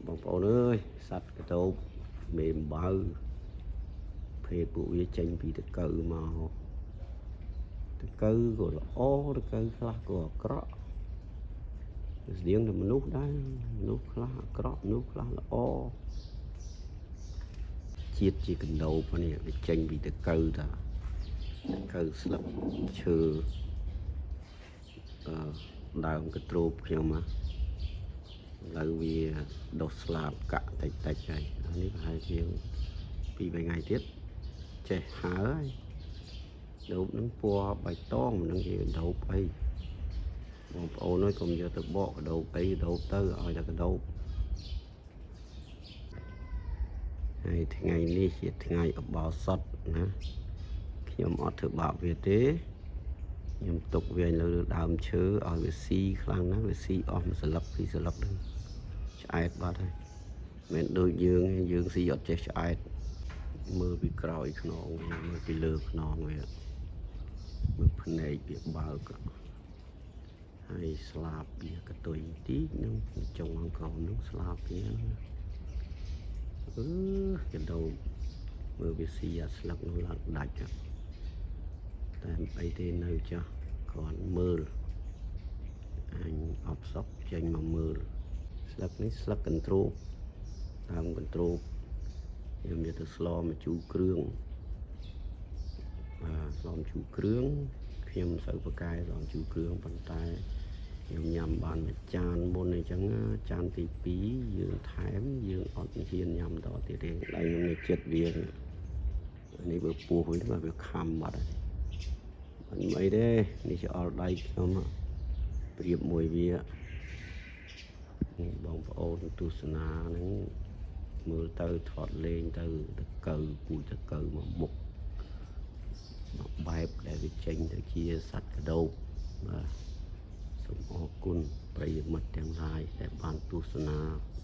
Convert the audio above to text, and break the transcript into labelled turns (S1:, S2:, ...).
S1: បងប្អូនអើយសត្វកតោបមេអំបៅភេទពួកវាចេញពីតកៅមកតកៅក៏ល្អតកៅខ្លះក៏អាក្រក់ស្តៀងតែមនុស្សដែរមនុស្សខ្លះអាក្រក់មនុស្សខ្លះល្អជាតិជាកណ្ដូបនេះវាចេញពីតកៅតាតកៅស្លឹកឈើអឺដើមកទ្រូបខ្ញុំណា ឥឡូវវាដុះស្លាបកាក់តិចតិចហើយអានេះប្រហែលជា2 3ថ្ងៃទៀតចេះហើហើយដូបនឹងពណ៌បៃតងមិនដឹងជាដូបអីបងប្អូនអើយកុំយកទៅបកកដូបអីដូបទៅឲ្យតែកដូបហើយថ្ងៃនេះជាថ្ងៃឧបោសថណាខ្ញុំអត់ធ្វើបាបវាទេខ្ញុំទុកវានៅលើដើមឈើឲ្យវាស៊ីខ្លាំងណាស់វាស៊ីអស់មួយស្លឹកពីរស្លឹកហ្នឹងឆ្អែតបាត់ហើយមិនដូចយើងទេយើងស៊ីអត់ចេះឆ្អែតមើលពីក្រោយខ្នងវាមើលពីលើខ្នងវាមើលភ្នែកវាបើកហើយស្លាបវាកតុយតិចនឹងចុងខាងក្រោមនឹងស្លាបវាហ្នឹងអឺកដោបមើលវាស៊ីអាស្លឹកនោះឡើងដាច់ហ៎តែមិនអីទេនៅចាស់គ្រាន់មើលអញអបសក់ចេញមកមើលស្លឹកនេះស្លឹកកន្ទ្រូបដើមកន្ទ្រូបខ្ញុំយកទៅស្លមកជូរគ្រឿងបាទស្លមជូរគ្រឿងខ្ញុំមិនសូវប្រកែស្លមជូរគ្រឿងប៉ុន្តែខ្ញុំញ៉ាំបានមួយចានមុនអញ្ចឹងណាចានទី2យើងថែមយើងអត់ហ៊ានញ៉ាំតទៀតទេដៃខ្ញុំនៅចិត្តវានេះបើពោះវិញបាទវាខំបាត់ហើយមិនអីទេនេះជាអល់ដៃខ្ញុំប្រៀបមួយវាបងប្អូនទស្សនាហ្នឹងមើលទៅថតលេងទៅតកៅពូជតកៅមកមុខមកបែបដែលវាចេញទៅជាសត្វកដោបបាទសូមអរគុណប្រិយមិត្តទាំងឡាយដែលបានទស្សនា។